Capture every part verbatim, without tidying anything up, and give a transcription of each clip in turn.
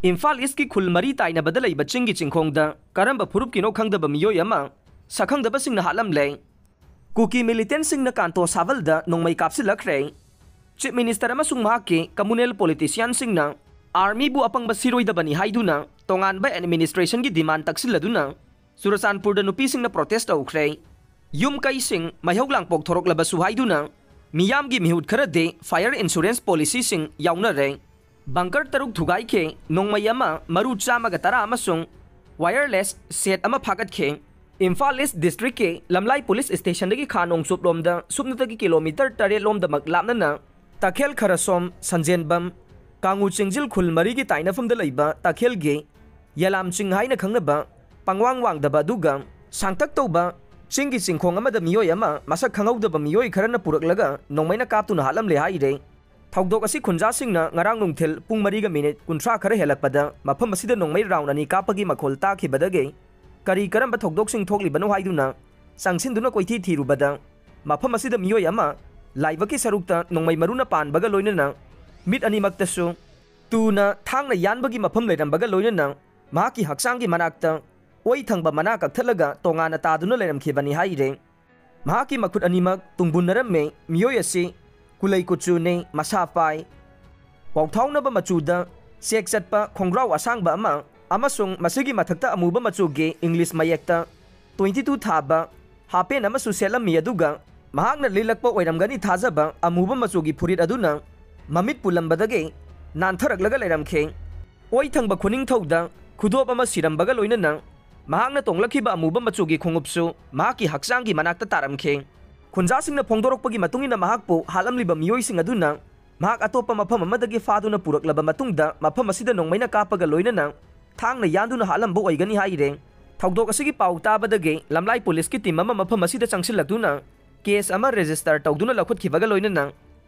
ꯏꯝꯐꯥꯜ ꯏꯁꯀꯤ ꯈꯨꯜ ꯃꯔꯤ ꯇꯥꯏꯅꯕꯗ ꯂꯩꯕ ꯆꯤꯡꯒꯤ ꯆꯤꯡꯈꯣꯡꯗ ꯀꯔꯝꯕ ꯐꯨꯔꯨꯞꯀꯤꯅꯣ ꯈꯪꯗꯕ ꯃꯤꯑꯣꯏ ꯑꯃ ꯁꯛꯈꯪꯗꯕꯁꯤꯡꯅ ꯍꯥꯠꯂꯝꯂꯦ꯫ ꯀꯨꯀꯤ ꯃꯤꯂꯤꯇꯦꯟꯁꯤꯡꯅ ꯀꯥꯟꯇꯣ ꯁꯥꯕꯜꯗ ꯅꯣꯡꯃꯩ ꯀꯥꯞꯁꯤꯜꯂꯛꯈ꯭ꯔꯦ꯫ ꯆꯤꯐ ꯃꯤꯅꯤꯁꯇꯔ ꯑꯃꯁꯨꯡ ꯃꯍꯥꯛꯀꯤ ꯀꯝꯃꯨꯅꯦꯜ ꯄꯣꯂꯤꯇꯤꯁꯤꯌꯥꯟꯁꯤꯡꯅ ꯑꯥꯔꯃꯤꯕꯨ ꯑꯄꯪꯕ ꯁꯤꯔꯣꯏꯗꯕꯅꯤ ꯍꯥꯏꯗꯨꯅ ꯇꯣꯉꯥꯟꯕ ꯑꯦꯗꯃꯤꯅꯤꯁꯇ꯭ꯔꯦꯁꯟꯒꯤ ꯗꯤꯃꯥꯟ ꯇꯛꯁꯤꯜꯂꯗꯨꯅ ꯆꯨꯔꯆꯥꯟꯄꯨꯔꯗ ꯅꯨꯄꯤꯁꯤꯡꯅ ꯄ꯭ꯔꯣꯇꯦꯁ ꯇꯧꯈ꯭ꯔꯦ꯫ ꯌꯨꯝ ꯀꯩꯁꯤꯡ ꯃꯩꯍꯧ ꯂꯥꯡꯄꯣꯛ ꯊꯣꯔꯛꯂꯕꯁꯨ ꯍꯥꯏꯗꯨꯅ ꯃꯤꯌꯥꯝꯒꯤ ꯃꯤꯍꯨꯠ ꯈꯔꯗꯤ ꯐꯥꯌꯔ ꯏꯟꯁꯨꯔꯦꯟꯁ ꯄꯣꯂꯤꯁꯤꯁꯤꯡ ꯌꯥꯎꯅꯔꯦ꯫ ꯕꯪꯀꯔ ꯇꯔꯨꯛ ꯊꯨꯒꯥꯏꯈꯤ꯫ ꯅꯣꯡꯃꯩ ꯑꯃ, ꯃꯔꯨ ꯆꯥꯝꯃꯒ ꯇꯔꯥ ꯑꯃꯁꯨꯡ ꯋꯥꯌꯔꯂꯦꯁ ꯁꯦꯠ ꯑꯃ ꯐꯥꯒꯠꯈꯤ꯫ ꯏꯝꯐꯥꯜ ꯏꯁ ꯗꯤꯁꯇ꯭ꯔꯤꯛꯀꯤ ꯂꯝꯂꯥꯏ ꯄꯨꯂꯤꯁ ꯁ꯭ꯇꯦꯁꯟꯗꯒꯤ ꯈꯥ ꯅꯣꯡꯆꯨꯞꯂꯣꯝꯗ ꯁꯨꯞꯅꯇꯒꯤ ꯀꯤꯂꯣꯃꯤꯇꯔ ꯇꯔꯦꯠ ꯂꯣꯝꯗꯃꯛ ꯂꯥꯞꯅꯅ ꯇꯈꯦꯜ ꯈꯔꯁꯣꯝ, ꯁꯟꯖꯦꯟꯕꯝ, ꯀꯥꯡꯉꯨ ꯆꯤꯡꯖꯤꯜ ꯈꯨꯜ ꯃꯔꯤꯒꯤ ꯇꯥꯏꯅꯐꯝꯗ ꯂꯩꯕ ꯇꯈꯦꯜꯒꯤ ꯌꯦꯂꯥꯝ ꯆꯤꯡ ꯍꯥꯏꯅ ꯈꯪꯅꯕ ꯄꯪꯋꯥꯡ ꯋꯥꯡꯗꯕ ꯑꯗꯨꯒ ꯁꯥꯡꯇꯛ ꯇꯧꯕ ꯆꯤꯡꯒꯤ ꯆꯤꯡꯈꯣꯡ ꯑꯃꯗ ꯃꯤꯑꯣꯏ ꯑꯃ ꯃꯁꯛ ꯈꯪꯍꯧꯗꯕ ꯃꯤꯑꯣꯏ ꯈꯔꯅ ꯄꯨꯔꯛꯂꯒ ꯅꯣꯡꯃꯩꯅ ꯀꯥꯞꯇꯨꯅ ꯍꯥꯠꯂꯝꯂꯦ ꯍꯥꯏꯔꯦ꯫ ꯊꯧꯗꯣꯛ ꯑꯁꯤ ꯈꯨꯟꯖꯥꯁꯤꯡꯅ ꯉꯔꯥꯡ ꯅꯨꯡꯊꯤꯜ ꯄꯨꯡ ꯃꯔꯤꯒ ꯃꯤꯅꯤꯠ ꯀꯨꯟꯊ꯭ꯔꯥ ꯈꯔ ꯍꯦꯜꯂꯛꯄꯗ ꯃꯐꯝ ꯑꯁꯤꯗ ꯅꯣꯡꯃꯩ ꯔꯥꯎꯟ ꯑꯅꯤ ꯀꯥꯞꯄꯒꯤ ꯃꯈꯣꯜ ꯇꯥꯈꯤꯕꯗꯒꯤ ꯀꯔꯤ ꯀꯔꯝꯕ ꯊꯧꯗꯣꯛꯁꯤꯡ ꯊꯣꯛꯂꯤꯕꯅꯣ ꯍꯥꯏꯗꯨꯅ ꯆꯪꯁꯤꯟꯗꯨꯅ ꯀꯣꯏꯊꯤ ꯊꯤꯔꯨꯕꯗ ꯃꯐꯝ ꯑꯁꯤꯗ ꯃꯤꯑꯣꯏ ꯑꯃ ꯂꯥꯏꯕꯛꯀꯤ ꯁꯔꯨꯛꯇ ꯅꯣꯡꯃꯩ ꯃꯔꯨꯅ ꯄꯥꯟꯕꯒ ꯂꯣꯏꯅꯅ ꯃꯤꯠ ꯑꯅꯤꯃꯛꯇꯁꯨ ꯇꯨꯅ ꯊꯥꯡꯅ ꯌꯥꯟꯕꯒꯤ ꯃꯐꯝ ꯂꯩꯔꯝꯕꯒ ꯂꯣꯏꯅꯅ ꯃꯍꯥꯛꯀꯤ ꯍꯛꯆꯥꯡꯒꯤ ꯃꯅꯥꯛꯇ ꯑꯣꯏ ꯊꯪꯕ ꯃꯅꯥ ꯀꯛꯊꯠꯂꯒ ꯇꯣꯉꯥꯟꯅ ꯇꯥꯗꯨꯅ ꯂꯩꯔꯝꯈꯤꯕꯅꯤ ꯍꯥꯏꯔꯦ꯫ ꯃꯍꯥꯛꯀꯤ ꯃꯈꯨꯠ ꯑꯅꯤꯃꯛ ꯇꯨꯡꯕꯨꯟꯅꯔꯝꯃꯤ꯫ ꯃꯤꯑꯣꯏ ꯑꯁꯤ ꯀꯨꯂꯩ ꯀꯨꯆꯨꯅꯤ, ꯃꯁꯥ ꯄꯥꯏ, ꯋꯥꯎꯊꯥꯎꯅꯕ ꯃꯆꯨꯗ ꯆꯦꯛ ꯆꯠꯄ ꯈꯣꯡꯒ꯭ꯔꯥꯎ ꯑꯁꯥꯡꯕ ꯑꯃ ꯑꯃꯁꯨꯡ ꯃꯁꯤꯒꯤ ꯃꯊꯛꯇ ꯑꯃꯨꯕ ꯃꯆꯨꯒꯤ ꯏꯪꯂꯤꯁ ꯃꯌꯦꯛꯇ ꯇ꯭ꯋꯦꯟꯇꯤ ꯇꯨ ꯊꯥꯕ ꯍꯥꯄꯦꯟ ꯑꯃꯁꯨ ꯁꯦꯠꯂꯝꯃꯤ, ꯑꯗꯨꯒ ꯃꯍꯥꯛꯅ ꯂꯤꯠꯂꯛꯄ ꯑꯣꯏꯔꯝꯒꯅꯤ ꯊꯥꯖꯕ ꯑꯃꯨꯕ ꯃꯆꯨꯒꯤ ꯐꯨꯔꯤꯠ ꯑꯗꯨꯅ ꯃꯃꯤꯠ ꯄꯨꯜꯂꯝꯕꯗꯒꯤ ꯅꯥꯟꯊꯔꯛꯂꯒ ꯂꯩꯔꯝꯈꯤ꯫ ꯑꯣꯏ ꯊꯪꯕ ꯈꯨꯅꯤꯡꯊꯧꯗ ꯈꯨꯗꯣꯞ ꯑꯃ ꯁꯤꯔꯝꯕꯒ ꯂꯣꯏꯅꯅ ꯃꯍꯥꯛꯅ ꯇꯣꯡꯂꯛꯈꯤꯕ ꯑꯃꯨꯕ ꯃꯆꯨꯒꯤ ꯈꯣꯡꯎꯞꯁꯨ ꯃꯍꯥꯛꯀꯤ ꯍꯛꯆꯥꯡꯒꯤ ꯃꯅꯥꯛꯇ ꯇꯥꯔꯝꯈꯤ꯫ ꯈꯨꯟꯖꯥꯁꯤꯡꯅ ꯐꯣꯡꯗꯣꯔꯛꯄꯒꯤ ꯃꯇꯨꯡ ꯏꯟꯅ ꯃꯍꯥꯛꯄꯨ ꯍꯥꯠꯂꯝꯂꯤꯕ ꯃꯤꯑꯣꯏꯁꯤꯡ ꯑꯗꯨꯅ ꯃꯍꯥꯛ ꯑꯇꯣꯞꯄ ꯃꯐꯝ ꯑꯃꯗꯒꯤ ꯐꯥꯗꯨꯅ ꯄꯨꯔꯛꯂꯕ ꯃꯇꯨꯡꯗ ꯃꯐꯝ ꯑꯁꯤꯗ ꯅꯣꯡꯃꯩꯅ ꯀꯥꯞꯄꯒ ꯂꯣꯏꯅꯅ ꯊꯥꯡꯅ ꯌꯥꯟꯗꯨꯅ ꯍꯥꯠꯂꯝꯕ ꯑꯣꯏꯒꯅꯤ ꯍꯥꯏꯔꯦ꯫ ꯊꯧꯗꯣꯛ ꯑꯁꯤꯒꯤ ꯄꯥꯎ ꯇꯥꯕꯗꯒꯤ ꯂꯝꯂꯥꯏ ꯄꯨꯂꯤꯁꯀꯤ ꯇꯤꯝ ꯑꯃ ꯃꯐꯝ ꯑꯁꯤꯗ ꯆꯪꯁꯤꯜꯂꯛꯇꯨꯅ ꯀꯦꯁ ꯑꯃ ꯔꯦꯖꯤꯁꯇꯔ ꯇꯧꯗꯨꯅ ꯂꯧꯈꯠꯈꯤꯕꯒ ꯂꯣꯏꯅꯅ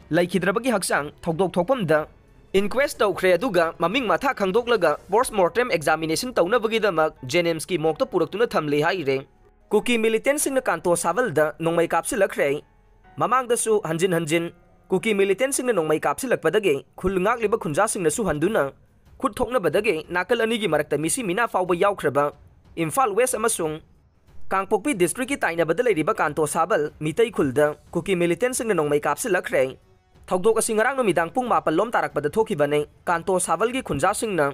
ꯂꯩꯈꯤꯗ꯭ꯔꯕꯒꯤ ꯍꯛꯆꯥꯡ ꯊꯧꯗꯣꯛ ꯊꯣꯛꯐꯝꯗ ꯏꯟꯀ꯭ꯋꯦꯁ ꯇꯧꯈ꯭ꯔꯦ, ꯑꯗꯨꯒ ꯃꯃꯤꯡ ꯃꯊꯥ ꯈꯪꯗꯣꯛꯂꯒ ꯄꯣꯁꯃꯣꯔꯇꯦꯝ ꯑꯦꯛꯖꯥꯃꯤꯅꯦꯁꯟ ꯇꯧꯅꯕꯒꯤꯗꯃꯛ ꯖꯦꯅꯤꯝꯁꯀꯤ ꯃꯣꯔꯒꯇ ꯄꯨꯔꯛꯇꯨꯅ ꯊꯝꯂꯦ ꯍꯥꯏꯔꯦ꯫ ꯀꯨꯀꯤ ꯃꯤꯂꯤꯇꯦꯟꯁꯤꯡꯅ ꯀꯥꯟꯇꯣ ꯁꯥꯕꯜꯗ ꯅꯣꯡꯃꯩ ꯀꯥꯞꯁꯤꯜꯂꯛꯈ꯭ꯔꯦ꯫ ꯃꯃꯥꯡꯗꯁꯨ ꯍꯟꯖꯤꯟ ꯍꯟꯖꯤꯟ ꯀꯨꯀꯤ ꯃꯤꯂꯤꯇꯦꯟꯁꯤꯡꯅ ꯅꯣꯡꯃꯩ ꯀꯥꯞꯁꯤꯜꯂꯛꯄꯗꯒꯤ ꯈꯨꯜ ꯉꯥꯛꯂꯤꯕ ꯈꯨꯟꯖꯥꯁꯤꯡꯅꯁꯨ ꯍꯟꯗꯨꯅ ꯈꯨꯠ ꯊꯣꯛꯅꯕꯗꯒꯤ ꯅꯥꯀꯜ ꯑꯅꯤꯒꯤ ꯃꯔꯛꯇ ꯃꯤꯁꯤ ꯃꯤꯅꯥ ꯐꯥꯎꯕ ꯌꯥꯎꯈ꯭ꯔꯕ ꯏꯝꯐꯥꯜ ꯋꯦꯁ ꯑꯃꯁꯨꯡ ꯀꯥꯡꯄꯣꯛꯄꯤ ꯗꯤꯁꯇ꯭ꯔꯤꯛꯀꯤ ꯇꯥꯏꯅꯕꯗ ꯂꯩꯔꯤꯕ ꯀꯥꯟꯇꯣ ꯁꯥꯕꯜ ꯃꯤꯇꯩ ꯈꯨꯜꯗ ꯀꯨꯀꯤ ꯃꯤꯂꯤꯇꯦꯟꯁꯤꯡꯅ ꯅꯣꯡꯃꯩ ꯀꯥꯞꯁꯤꯜꯂꯛꯈ꯭ꯔꯦ꯫ ꯊꯧꯗꯣꯛ ꯑꯁꯤ ꯉꯔꯥꯡ ꯅꯨꯃꯤꯗꯥꯡ ꯄꯨꯡ ꯃꯥꯄꯜ ꯂꯣꯝ ꯇꯥꯔꯛꯄꯗ ꯊꯣꯛꯈꯤꯕꯅꯤ꯫ ꯀꯥꯟꯇꯣ ꯁꯥꯕꯜꯒꯤ ꯈꯨꯟꯖꯥꯁꯤꯡꯅ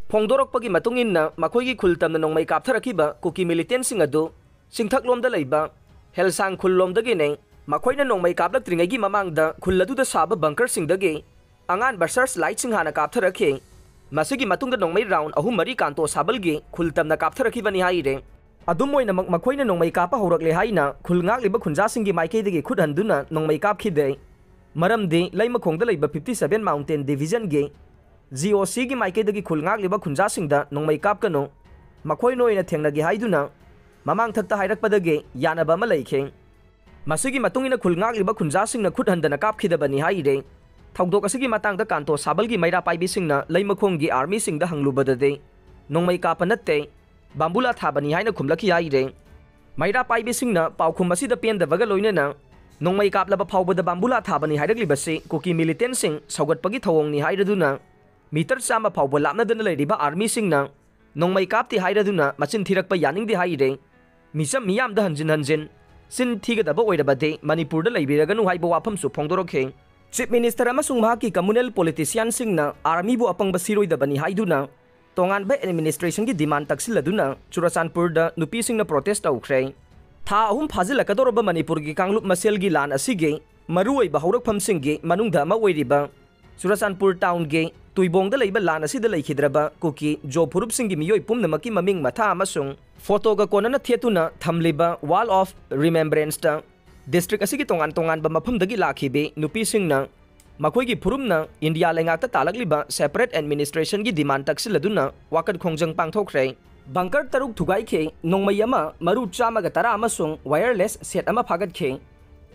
ꯐꯣꯡꯗꯣꯔꯛꯄꯒꯤ ꯃꯇꯨꯡ ꯏꯟꯅ ꯃꯈꯣꯏꯒꯤ ꯈꯨꯜ ꯇꯝꯅ ꯅꯣꯡꯃꯩ ꯀꯥꯞꯊꯔꯛꯈꯤꯕ ꯀꯨꯀꯤ ꯃꯤꯂꯤꯇꯦꯟꯁꯤꯡ ꯑꯗꯨ ꯆꯤꯡꯊꯛꯂꯣꯝꯗ ꯂꯩꯕ ꯍꯦꯜꯁꯥꯡ ꯈꯨꯜꯂꯣꯝꯗꯒꯤꯅꯤ꯫ ꯃꯈꯣꯏꯅ ꯅꯣꯡꯃꯩ ꯀꯥꯞꯂꯛꯇ꯭ꯔꯤꯉꯩꯒꯤ ꯃꯃꯥꯡꯗ ꯈꯨꯜ ꯑꯗꯨꯗ ꯁꯥꯕ ꯕꯪꯀꯔꯁꯤꯡꯗꯒꯤ ꯑꯉꯥꯟꯕ ꯁꯔꯆ ꯂꯥꯏꯠꯁꯤꯡ ꯍꯥꯟꯅ ꯀꯥꯞꯊꯔꯛꯈꯤ꯫ ꯃꯁꯤꯒꯤ ꯃꯇꯨꯡꯗ ꯅꯣꯡꯃꯩ ꯔꯥꯎꯟ ꯑꯍꯨꯝ ꯃꯔꯤ ꯀꯥꯟꯇꯣ ꯁꯥꯕꯜꯒꯤ ꯈꯨꯜ ꯇꯝꯅ ꯀꯥꯞꯊꯔꯛꯈꯤꯕꯅꯤ ꯍꯥꯏꯔꯦ꯫ ꯑꯗꯨꯝ ꯑꯣꯏꯅꯃꯛ ꯃꯈꯣꯏꯅ ꯅꯣꯡꯃꯩ ꯀꯥꯞꯄ ꯍꯧꯔꯛꯂꯦ ꯍꯥꯏꯅ ꯈꯨꯜ ꯉꯥꯛꯂꯤꯕ ꯈꯨꯟꯖꯥꯁꯤꯡꯒꯤ ꯃꯥꯏꯀꯩꯗꯒꯤ ꯈꯨꯠ ꯍꯟꯗꯨꯅ ꯅꯣꯡꯃꯩ ꯀꯥꯞꯈꯤꯗꯦ꯫ ꯃꯔꯝꯗꯤ ꯂꯩꯃꯈꯣꯡꯗ ꯂꯩꯕ fifty seven Mountain Divisionꯒꯤ G O Cꯒꯤ ꯃꯥꯏꯀꯩꯗꯒꯤ ꯈꯨꯜ ꯉꯥꯛꯂꯤꯕ ꯈꯨꯟꯖꯥꯁꯤꯡꯗ ꯅꯣꯡꯃꯩ ꯀꯥꯞꯀꯅꯨ, ꯃꯈꯣꯏ ꯅꯣꯏꯅ ꯊꯦꯡꯅꯒꯦ ꯍꯥꯏꯗꯨꯅ ꯃꯃꯥꯡꯊꯛꯇ ꯍꯥꯏꯔꯛꯄꯗꯒꯤ ꯌꯥꯅꯕ ꯑꯃ ꯂꯩꯈꯤ꯫ ꯃꯁꯤꯒꯤ ꯃꯇꯨꯡ ꯏꯟꯅ ꯈꯨꯜ ꯉꯥꯛꯂꯤꯕ ꯈꯨꯟꯖꯥꯁꯤꯡꯅ ꯈꯨꯠ ꯍꯟꯗꯅ ꯀꯥꯞꯈꯤꯗꯕꯅꯤ ꯍꯥꯏꯔꯦ꯫ ꯊꯧꯗꯣꯛ ꯑꯁꯤꯒꯤ ꯃꯇꯥꯡꯗ ꯀꯥꯟꯇꯣ ꯁꯥꯕꯜꯒꯤ ꯃꯩꯔꯥ ꯄꯥꯏꯕꯤꯁꯤꯡꯅ ꯂꯩꯃꯈꯣꯡꯒꯤ ꯑꯥꯔꯃꯤꯁꯤꯡꯗ ꯍꯪꯂꯨꯕꯗꯗꯤ ꯅꯣꯡꯃꯩ ꯀꯥꯞꯄ ꯅꯠꯇꯦ, ꯕꯥꯝꯕꯨꯂꯥ ꯊꯥꯕꯅꯤ ꯍꯥꯏꯅ ꯈꯨꯝꯂꯛꯈꯤ ꯍꯥꯏꯔꯦ꯫ ꯃꯩꯔꯥ ꯄꯥꯏꯕꯤꯁꯤꯡꯅ ꯄꯥꯎꯈꯨꯝ ꯑꯁꯤꯗ ꯄꯦꯟꯗꯕꯒ ꯂꯣꯏꯅꯅ ꯅꯣꯡꯃꯩ ꯀꯥꯞꯂꯕ ꯐꯥꯎꯕꯗ ꯕꯥꯝꯕꯨꯂꯥ ꯊꯥꯕꯅꯤ ꯍꯥꯏꯔꯛꯂꯤꯕꯁꯤ ꯀꯨꯀꯤ ꯃꯤꯂꯤꯇꯦꯟꯁꯤꯡ ꯁꯧꯒꯠꯄꯒꯤ ꯊꯧꯑꯣꯡꯅꯤ ꯍꯥꯏꯔꯗꯨꯅ ꯃꯤꯇꯔ ꯆꯥꯝꯃ ꯐꯥꯎꯕ ꯂꯥꯞꯅꯗꯅ ꯂꯩꯔꯤꯕ ꯑꯥꯔꯃꯤꯁꯤꯡꯅ ꯅꯣꯡꯃꯩ ꯀꯥꯞꯇꯦ ꯍꯥꯏꯔꯗꯨꯅ ꯃꯆꯤꯟ ꯊꯤꯔꯛꯄ ꯌꯥꯅꯤꯡꯗꯦ ꯍꯥꯏꯔꯦ꯫ ꯃꯤꯆꯝ ꯃꯤꯌꯥꯝꯗ ꯍꯟꯖꯤꯟ ꯍꯟꯖꯤꯟ ꯆꯤꯟ ꯊꯤꯒꯗꯕ ꯑꯣꯏꯔꯕꯗꯤ ꯃꯅꯤꯄꯨꯔꯗ ꯂꯩꯕꯤꯔꯒꯅꯨ ꯍꯥꯏꯕ ꯋꯥꯐꯝꯁꯨ ꯐꯣꯡꯗꯣꯔꯛꯈꯤ꯫ ꯆꯤꯐ ꯃꯤꯅꯤꯁꯇꯔ ꯑꯃꯁꯨꯡ ꯃꯍꯥꯛꯀꯤ ꯀꯝꯃꯨꯅꯦꯜ ꯄꯣꯂꯤꯇꯤꯁꯤꯌꯥꯟꯁꯤꯡꯅ ꯑꯥꯔꯃꯤꯕꯨ ꯑꯄꯪꯕ ꯁꯤꯔꯣꯏꯗꯕꯅꯤ ꯍꯥꯏꯗꯨꯅ ꯇꯣꯉꯥꯟꯕ ꯑꯦꯗꯃꯤꯅꯤꯁꯇ꯭ꯔꯦꯁꯟꯒꯤ ꯗꯤꯃꯥꯟ ꯇꯛꯁꯤꯜꯂꯗꯨꯅ ꯆꯨꯔꯆꯥꯟꯄꯨꯔꯗ ꯅꯨꯄꯤꯁꯤꯡꯅ ꯄ꯭ꯔꯣꯇꯦꯁ ꯇꯧꯈ꯭ꯔꯦ꯫ ꯊꯥ ꯑꯍꯨꯝ ꯐꯥꯖꯤꯜꯂꯛꯀꯗꯧꯔꯕ ꯃꯅꯤꯄꯨꯔꯒꯤ ꯀꯥꯡꯂꯨꯞ ꯃꯁꯦꯜꯒꯤ ꯂꯥꯟ ꯑꯁꯤꯒꯤ ꯃꯔꯨꯑꯣꯏꯕ ꯍꯧꯔꯛꯐꯝꯁꯤꯡꯒꯤ ꯃꯅꯨꯡꯗ ꯑꯃ ꯑꯣꯏꯔꯤꯕ ꯆꯨꯔꯆꯥꯟꯄꯨꯔ ꯇꯥꯎꯟꯒꯤ ꯇꯨꯏꯕꯣꯡꯗ ꯂꯩꯕ ꯂꯥꯟ ꯑꯁꯤꯗ ꯂꯩꯈꯤꯗ꯭ꯔꯕ ꯀꯨꯀꯤ ꯖꯣ ꯐꯨꯔꯨꯞꯁꯤꯡꯒꯤ ꯃꯤꯑꯣꯏ ꯄꯨꯝꯅꯃꯛꯀꯤ ꯃꯃꯤꯡ ꯃꯊꯥ ꯑꯃꯁꯨꯡ ꯐꯣꯇꯣꯒ ꯀꯣꯟꯅꯅ ꯊꯦꯠꯇꯨꯅ ꯊꯝꯂꯤꯕ Wall of Remembranceꯇ ꯗꯤꯁꯇ꯭ꯔꯤꯛ ꯑꯁꯤꯒꯤ ꯇꯣꯉꯥꯟ ꯇꯣꯉꯥꯟꯕ ꯃꯐꯝꯗꯒꯤ ꯂꯥꯛꯈꯤꯕꯤ ꯅꯨꯄꯤꯁꯤꯡꯅ ꯃꯈꯣꯏꯒꯤ ꯐꯨꯔꯨꯞꯅ ꯏꯟꯗꯤꯌꯥ ꯂꯩꯉꯥꯛꯇ ꯇꯥꯂꯛꯂꯤꯕ ꯁꯦꯄꯔꯦꯠ ꯑꯦꯗꯃꯤꯅꯤꯁꯇ꯭ꯔꯦꯁꯟꯒꯤ ꯗꯤꯃꯥꯟ ꯇꯛꯁꯤꯜꯂꯗꯨꯅ ꯋꯥꯀꯠ ꯈꯣꯡꯖꯪ ꯄꯥꯡꯊꯣꯛꯈ꯭ꯔꯦ꯫ ꯕꯪꯀꯔ ꯇꯔꯨꯛ ꯊꯨꯒꯥꯏꯈꯤ, ꯅꯣꯡꯃꯩ ꯑꯃ, ꯃꯔꯨ ꯆꯥꯝꯃꯒ ꯇꯔꯥ ꯑꯃꯁꯨꯡ ꯋꯥꯌꯔꯂꯦꯁ ꯁꯦꯠ ꯑꯃ ꯐꯥꯒꯠꯈꯤ꯫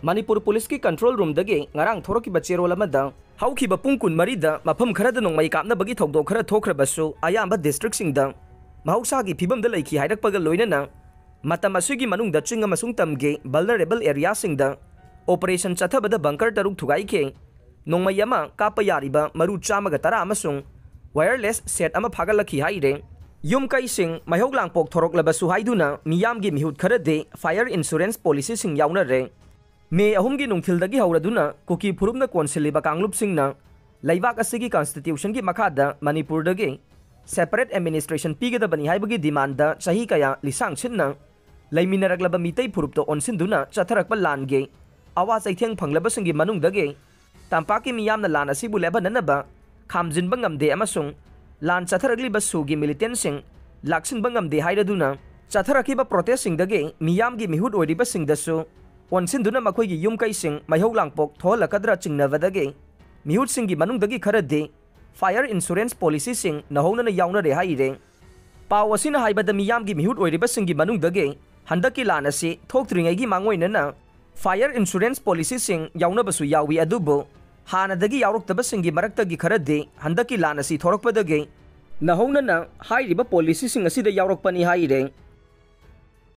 ꯃꯅꯤꯄꯨꯔ ꯄꯨꯂꯤꯁꯀꯤ ꯀꯟꯇ꯭ꯔꯣꯜ ꯔꯨꯝꯗꯒꯤ ꯉꯔꯥꯡ ꯊꯣꯔꯛꯈꯤꯕ ꯆꯦꯔꯣꯜ ꯑꯃꯗ ꯍꯧꯈꯤꯕ ꯄꯨꯡ ꯀꯨꯟꯃꯔꯤꯗ ꯃꯐꯝ ꯈꯔꯗ ꯅꯣꯡꯃꯩ ꯀꯥꯞꯅꯕꯒꯤ ꯊꯧꯗꯣꯛ ꯈꯔ ꯊꯣꯛꯈ꯭ꯔꯕꯁꯨ ꯑꯌꯥꯝꯕ ꯗꯤꯁꯇ꯭ꯔꯤꯛꯁꯤꯡꯗ ꯃꯍꯧꯁꯥꯒꯤ ꯐꯤꯕꯝꯗ ꯂꯩꯈꯤ ꯍꯥꯏꯔꯛꯄꯒ ꯂꯣꯏꯅꯅ ꯃꯇꯝ ꯑꯁꯤꯒꯤ ꯃꯅꯨꯡꯗ ꯆꯤꯡ ꯑꯃꯁꯨꯡ ꯇꯝꯒꯤ ꯚꯜꯅꯔꯦꯕꯜ ꯑꯦꯔꯤꯌꯥꯁꯤꯡꯗ ꯑꯣꯄꯔꯦꯁꯟ ꯆꯠꯊꯕꯗ ꯕꯪꯀꯔ ꯇꯔꯨꯛ ꯊꯨꯒꯥꯏꯈꯤ꯫ ꯅꯣꯡꯃꯩ ꯑꯃ ꯀꯥꯞꯄ ꯌꯥꯔꯤꯕ ꯃꯔꯨ ꯆꯥꯝꯃꯒ ꯇꯔꯥ ꯑꯃꯁꯨꯡ wireless set ꯑꯃ ꯐꯥꯒꯠꯂꯛꯈꯤ ꯍꯥꯏꯔꯦ꯫ ꯌꯨꯝ ꯀꯩꯁꯤꯡ ꯃꯩꯍꯧ ꯂꯥꯡꯄꯣꯛ ꯊꯣꯔꯛꯂꯕꯁꯨ ꯍꯥꯏꯗꯨꯅ ꯃꯤꯌꯥꯝꯒꯤ ꯃꯤꯍꯨꯠ ꯈꯔꯗꯤ fire insurance policyꯁꯤꯡ ꯌꯥꯎꯅꯔꯦ꯫ ꯃꯦ ꯑꯍꯨꯝꯒꯤ ꯅꯨꯡꯊꯤꯜꯗꯒꯤ ꯍꯧꯔꯗꯨꯅ ꯀꯨꯀꯤ ꯐꯨꯔꯨꯞꯅ ꯀꯣꯟꯁꯤꯜꯂꯤꯕ ꯀꯥꯡꯂꯨꯞꯁꯤꯡꯅ ꯂꯩꯕꯥꯛ ꯑꯁꯤꯒꯤ constitutionꯒꯤ ꯃꯈꯥꯗ ꯃꯅꯤꯄꯨꯔꯗꯒꯤ separate administration ꯄꯤꯒꯗꯕꯅꯤ ꯍꯥꯏꯕꯒꯤ demandꯗ ꯆꯍꯤ ꯀꯌꯥ ꯂꯤꯁꯥꯡ ꯁꯤꯟꯅ ꯂꯩꯃꯤꯟꯅꯔꯛꯂꯕ ꯃꯤꯇꯩ ꯐꯨꯔꯨꯞꯇ ꯑꯣꯟꯁꯤꯟꯗꯨꯅ ꯆꯠꯊꯔꯛꯄ ꯂꯥꯟꯒꯤ ꯑꯋꯥ ꯆꯩꯊꯦꯡ ꯐꯪꯂꯕꯁꯤꯡꯒꯤ ꯃꯅꯨꯡꯗꯒꯤ ꯇꯝꯄꯥꯛꯀꯤ ꯃꯤꯌꯥꯝꯅ ꯂꯥꯟ ꯑꯁꯤꯕꯨ ꯂꯦꯞꯍꯟꯅꯅꯕ ꯈꯥꯝꯖꯤꯟꯕ ꯉꯝꯗꯦ ꯑꯃꯁꯨꯡ ꯂꯥꯟ ꯆꯠꯊꯔꯛꯂꯤꯕ ꯁꯨꯒꯤ militantꯁꯤꯡ ꯂꯥꯛꯁꯤꯟꯕ ꯉꯝꯗꯦ ꯍꯥꯏꯔꯗꯨꯅ ꯆꯠꯊꯔꯛꯈꯤꯕ protestꯁꯤꯡꯗꯒꯤ ꯃꯤꯌꯥꯝꯒꯤ ꯃꯤꯍꯨꯠ ꯑꯣꯏꯔꯤꯕꯁꯤꯡꯗꯁꯨ ꯑꯣꯟꯁꯤꯟꯗꯨꯅ ꯃꯈꯣꯏꯒꯤ ꯌꯨꯝ ꯀꯩꯁꯤꯡ ꯃꯩꯍꯧ ꯂꯥꯡꯄꯣꯛ ꯊꯣꯛꯍꯜꯂꯛꯀꯗ꯭ꯔꯥ ꯆꯤꯡꯅꯕꯗꯒꯤ ꯃꯤꯍꯨꯠꯁꯤꯡꯒꯤ ꯃꯅꯨꯡꯗꯒꯤ ꯈꯔꯗꯤ fire insurance policyꯁꯤꯡ ꯅꯧꯍꯧꯅꯅ ꯌꯥꯎꯅꯔꯦ ꯍꯥꯏꯔꯦ꯫ ꯄꯥꯎ ꯑꯁꯤꯅ ꯍꯥꯏꯕꯗ ꯃꯤꯌꯥꯝꯒꯤ ꯃꯤꯍꯨꯠ ꯑꯣꯏꯔꯤꯕꯁꯤꯡꯒꯤ ꯃꯅꯨꯡꯗꯒꯤ ꯍꯟꯗꯛꯀꯤ ꯂꯥꯟ ꯑꯁꯤ ꯊꯣꯛꯇ꯭ꯔꯤꯉꯩꯒꯤ ꯃꯥꯡꯑꯣꯏꯅꯅ fire insurance policyꯁꯤꯡ ꯌꯥꯎꯅꯕꯁꯨ ꯌꯥꯎꯏ, ꯑꯗꯨꯕꯨ ꯍꯥꯟꯅꯗꯒꯤ ꯌꯥꯎꯔꯛꯇꯕꯁꯤꯡꯒꯤ ꯃꯔꯛꯇꯒꯤ ꯈꯔꯗꯤ ꯍꯟꯗꯛꯀꯤ ꯂꯥꯟ ꯑꯁꯤ ꯊꯣꯔꯛꯄꯗꯒꯤ ꯅꯧꯍꯧꯅꯅ ꯍꯥꯏꯔꯤꯕ policyꯁꯤꯡ ꯑꯁꯤꯗ ꯌꯥꯎꯔꯛꯄꯅꯤ ꯍꯥꯏꯔꯦ꯫